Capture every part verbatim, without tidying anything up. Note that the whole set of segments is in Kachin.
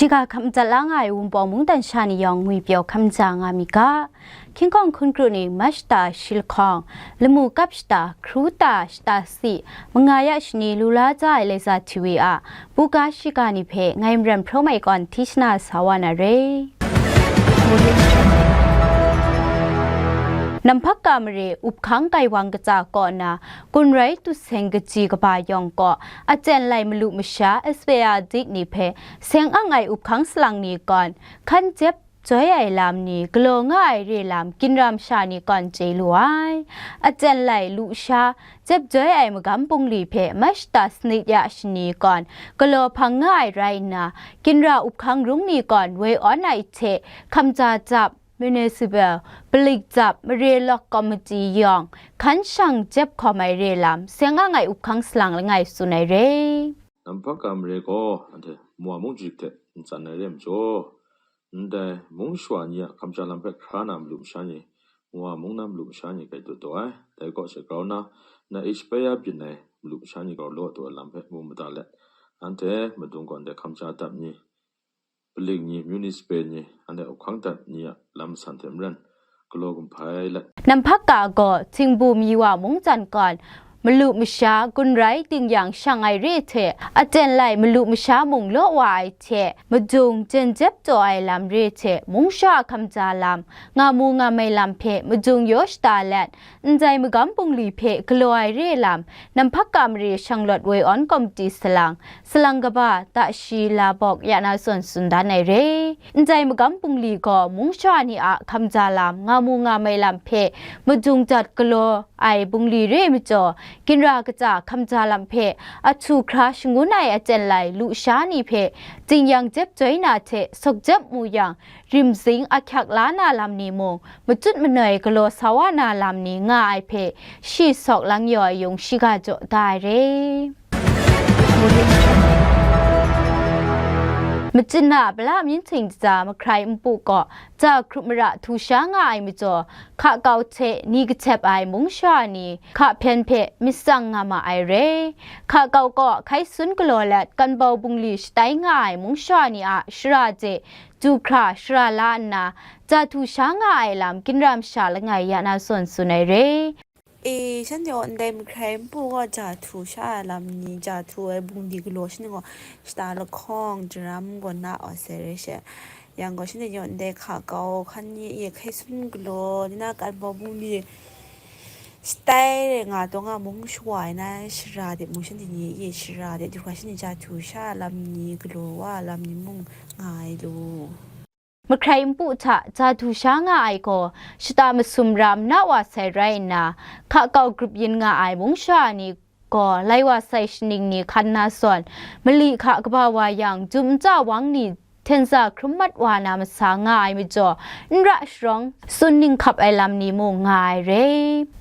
Ga hkam madat la nga ai Wunpawng mungdan sha ni yawng ngwi pyaw hkam ja nga mi ga. Hkying hkawng hkun kru ni Mach shata shi lahkawng, lamu kap shata, hkru ta shata si, manga ya shani lu la ja ai Laiza T V a buga shiga ni hpe ngai Maren Hpraw Mai kawn hti shana sa wa na re. Namhpaka mare up hkang gaiwang katsa kaw na, Gun rai tu seng kaji kaba yawng kaw, aten lai malu masha S P R dik ni hpe seng ang ai up hkang salang ni kawn, hkan jep joi ai lam ni galaw nga ai re lam ginra masha ni kawn chye lu ai. Aten lai lu sha, jep joi ai magam bungli hpe Mach shata sanit ya shani kawn galaw hpang nga ai rai nna, ginra up hkang rung ni kawn woi awn ai hte, hkamja jap, municipal, palik jap, mare lawk komiti yawng, hkan shang jep hkawm ai re lam, seng ang ai up hkang salang langai tsun ai re. Namhpaka mare gaw anhte Mowa mung jahkrit hte ntsan ai re ai majaw, ndai mung shawa ni a hkamja lam hpe hkra na malu masha ni, Mowa mung na malu masha ni gai dut taw ai. Dai kaw she grau nna, na H P R byin ai malu masha ni gaw law taw ai lam hpe mu mada let, anhte madung gaw ndai hkamja dap ni, palik ni, municipal ni, anhte up hkang dat ni a lam masan hte maren, galaw gumhpai let. Namhpaka gaw Htingbu Miwa mungdan kawn, malu masha gun rai ding yang shang ai re hte, aten lai malu masha mung law wa ai hte, madung jen jep taw ai lam re hte, mung sha a hkamja lam, nga mu nga mai lam hpe madung yaw shada let, ndai magam bungli hpe galaw ai re lam, Namhpaka mare shanglawt woi awn komiti salang, salang kaba, ta shi la bawk ya na zawn tsun dan ai re. Ndai magam bungli gaw mung sha ni a hkamja lam, nga mu nga mai lam hpe madung dat galaw ai bungli re ai majaw, ginra katsa hkamja lam hpe ahtu hkra shangun ai aten lai lu sha ni hpe ding yang jep joi na hte sawk jep mu yang, rimzing ahkyak la na lam ni mung, matut manoi galaw sa wa na lam ni nga ai hpe, shi sawk lang yaw ai yung shiga jaw da ai re. Machin na Bala Myinhting Daja Mahkrai Npu kaw, ja hkrup mara htu sha nga ai majaw, hka kau hte ni kahtep ai mung sha ni, hka hpyen hpe myit tsang nga ma ai re. Hka kau kaw hkai sun galaw let, kanbau bungli shatai nga ai mung sha ni a shara de, du hkra shara la nna, ja htu sha nga ai lam ginra masha langai ya na zawn tsun ai re. E, shanhte gaw ndai Mahkrai Npu gaw ja htu sha ai lam ni, ja htu ai bungli galaw shanhte gaw shata lahkawng daram gaw na wa sai re she. Yang gaw shanhte gaw ndai hka kau hkan ni e hkai sun galaw, ni na kanbau bungli shatai nga taw nga mung shawa ai na shara de mung shanhte ni e shara de du hkra shanhte ja htu sha ai lam ni galaw wa ai lam ni mung nga ai lu. Mahkrai Npu hta ja htu sha nga ai gaw, shata masum ra mana wa sai rai nna, hka kau grup yin nga ai mung sha ni gaw, lai wa sai shaning ni hkan na zawn, mali hka kaba wa yang, jum nta wang ni hten za hkrum mat wa na masa nga ai majaw, n ra sharawng, tsun ning hkap ai lam ni mung nga ai re.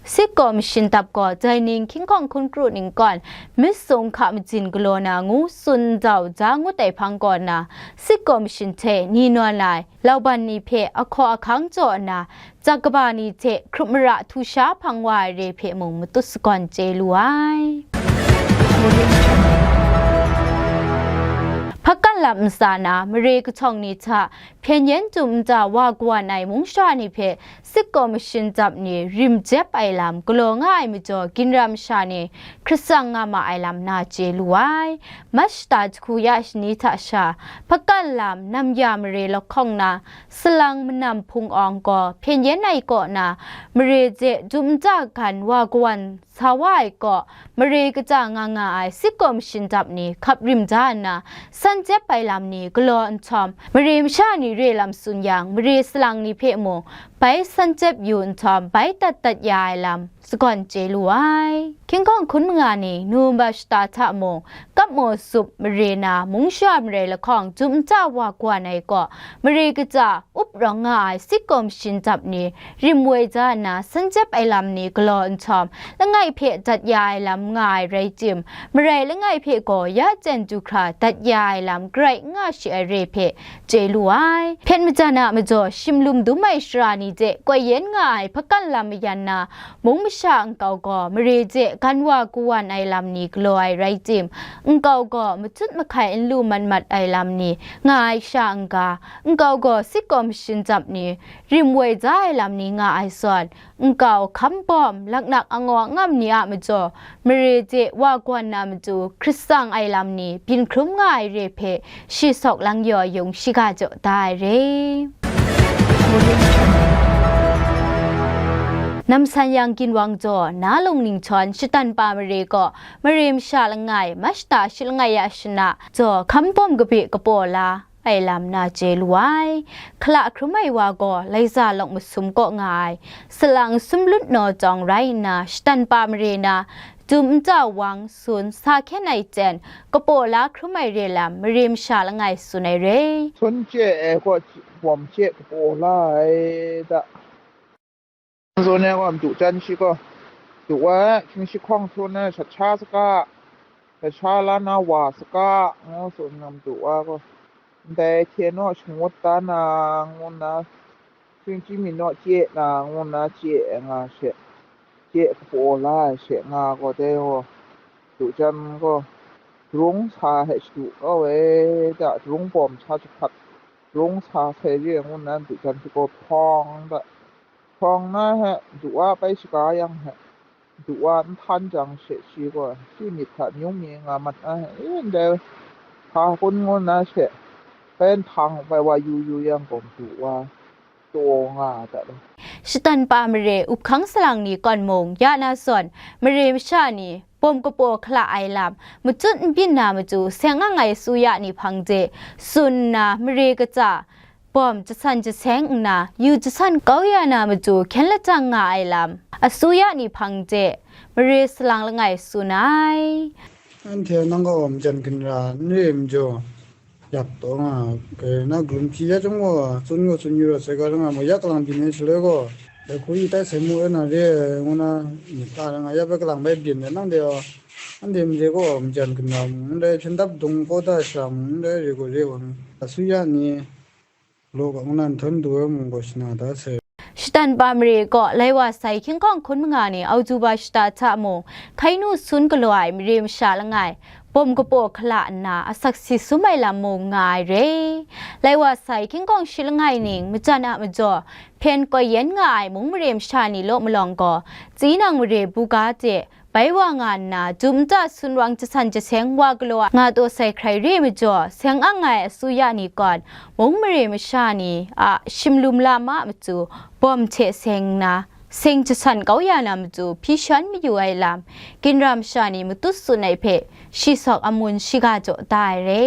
Sitkaw mashin dap gaw, dai ning hkying hkawng hkun kru ning kawn, myit sung hka majin galaw na ngu tsun ndau ja ngut ai hpang kaw na, sitkaw mashin hte ni nawn ai, lauban ni hpe ahkaw ahkang jaw nna, jak kaba ni hte hkrup mara htu sha hpang wa ai re hpe mung matut sagawn chye lu ai. Hpakan lam ntsa na mare kahtawng ni hta hpyen yen dum nta wa kawan ai mung sha ni hpe sitkaw mashin dap ni rim jep ai lam galaw nga ai majaw, ginra masha ni hkrat tsang nga ma ai lam na chye lu ai. Mach shata jahku ya shani hta sha, hpakan lam nam ya mare lahkawng na, salang manam hpung awng gaw hpyen yen ai kaw na, mare je dum nta gan wa kawan sa wa ai kaw, mare kaja nga nga ai sitkaw mashin dap ni hkap rim da nna, san jep ai lam ni galaw nhtawm, mare masha ni re lam tsun yang, mare salang ni hpe mung bai san jep yu nhtawm, bai dat dat ya ai lam sagawn chye lu ai. Hkying hkawng hkun manga ni November shata hta mung, kap maw sup mare na mung sha marai lahkawng dum nta wa kawan ai kaw, mare kaja up rawng nga ai sitkaw mashin dap ni rim woi ja nna, san jep ai lam ni galaw nhtawm, langai hpe dat ya ai lam nga ai rai tim, marai langai hpe gaw ya chyen du hkra dat ya ai lam garai n nga shi ai re hpe chye lu ai. Hpyen majan a majaw, shim lum dum ai shara ni hte koi yen nga ai hpakan lam mayan na, mung Sha nkau gaw mare hte gan wa kawan ai lam ni galaw ai rai tim, nkau gaw matut mahkai n lu mat mat ai lam ni nga ai sha n-ga, nkau gaw sitkaw mashin jap ni, rim woi ja ai lam ni nga ai zawn, nkau hkam bawm laknak angaw angam ni a majaw, mare hte wa gawn na matu hkrit tsang ai lam ni byin hkrum nga ai re hpe shi sawk lang yaw yung shiga jaw da ai re. Namsan yang ginwang jaw na lung ningchawn shatan pa mare gaw mare masha langai, mashta shi langai ya shana jaw hkam bawm kabi kapaw la ai lam na chye lu ai. Hkala hkrum ai wa gaw Laiza lawk masum kaw nga ai, salang sumlut naw jawng rai nna, shatan pa mare na, dum nta wang sun sa hkyen ai jen, kapaw la hkrum ai re lam, mare masha langai tsun ai re. Sun chye ai gaw bawm chye kapaw la ai da. Zawn ai gaw, madu jan shi gaw, du wa, hkying shi hkawng htu na shat sha saga, shat sha la na wa saga, ngu tsun na madu wa gaw, ndai hte naw shangut da na, ngu na, hkying shi mi naw chye na, ngu na chye ai nga she, chye kapaw la ai she nga gaw, dai gaw, du jan gaw, darung sa hte shadu kau ai da, darung bawm sa jahpat, darung sa sai re ai ngu na, du jan shi gaw hpawng da. Hpawng na he, du wa bai shaga yang he, du wa n htan jang she shi gaw, shi myit hta myung mi nga mat na he, e, ndai hpa kun ngu na she, bai nhtang bai wa yu yu yang gaw, du wa taw nga ai da le. Shatan pa mare up hkang salang ni kawn mung, ya na zawn, mare masha ni bawm kapaw hkala ai lam, matut n byin na matu, seng ang ai asuya ni hpang de tsun nna, mare kaja, bawm jasan jaseng nna, yu jasan kau ya na matu hkyen lajang nga ai lam, asuya ni hpang de mare salang langai tsun ai. Anhte nang gaw majan ginra n re ai majaw, yak taw nga, kai na galum hpyi ya chyawm gaw, tsun gaw tsun yu rawt sai ga, rai nga, mayak kalang byin ai shaloi gaw, dai hku yu tai sai mu rai na re ai, ngu na, myit ta rai nga, ya bai kalang bai byin ai nang de gaw, anhte mare gaw majan ginra mung n rai, hpyen dap dung kau da sha mung n rai, re gaw re wa mi, asuya ni, law kang nan htawn du ai mung gaw shana da sai. Shatan pa mare gaw lai wa sai hkying hkawng hkun manga ni Oktoba shata hta mung, hkai nu sun galaw ai mare masha langai, bawm kapaw hkala nna asak si sum ai lam mung nga ai re. Lai wa sai hkying hkawng shi langai ning majan a majaw, hpyen koi yen nga ai mung mare masha ni law malawng gaw, tinang mare buga de, bai wa nga nna, dum nta sun wang jasan jaseng wa galaw nga taw sai hkrai re majaw, seng ang ai asuya ni kawn, mung mare masha ni a shim lum lam a matu, bawm hte seng nna, seng jasan kau ya na matu, hpyi shawn mayu ai lam, ginra masha ni matut tsun ai hpe, shi sawk amun shiga jaw da ai re.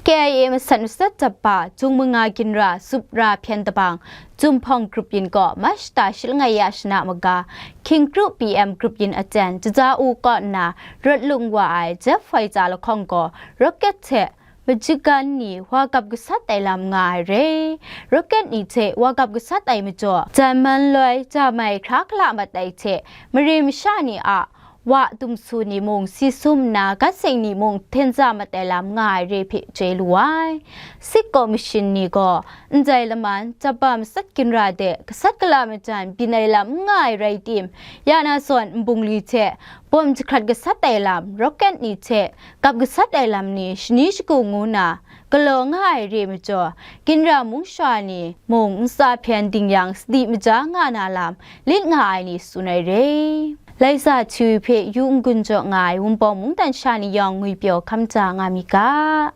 K I A masat masat jap ba, Jung manga ginra, Supra hpyen dabang, Zunhpawng grup yin gaw March shata shi langai ya shana maga, King Kru P M grup yin aten Jaja U kaw nna rawt lung wa ai Jet Fighter lahkawng gaw rocket hte majigan ni wa gap gasat ai lam nga ai re. Rocket ni hte wa gap gasat ai majaw, jan man loi ja mai hkra hkala mat ai hte mare masha ni a wa dumsu ni mung si sum nna, gat seng ni mung hten za mat ai lam nga ai re hpe chye lu ai. Sitkaw mashin ni gaw, ndai laman, jaba masat ginra de gasat gala majan byin ai lam n nga ai rai tim, ya na zawn nbungli hte bawm jahkrat gasat ai lam, rocket ni hte gap gasat ai lam ni shani shagu ngu na, galaw nga ai re majaw, ginra mung sha ni mung ntsa hpyen ding yang sadi maja nga na lam lit nga ai ni tsun ai re. Laisa Htiwi hpe yu n-gun jaw nga ai Wunpawng mungdan sha ni yawng ngwipyaw hkam ja nga mi ga.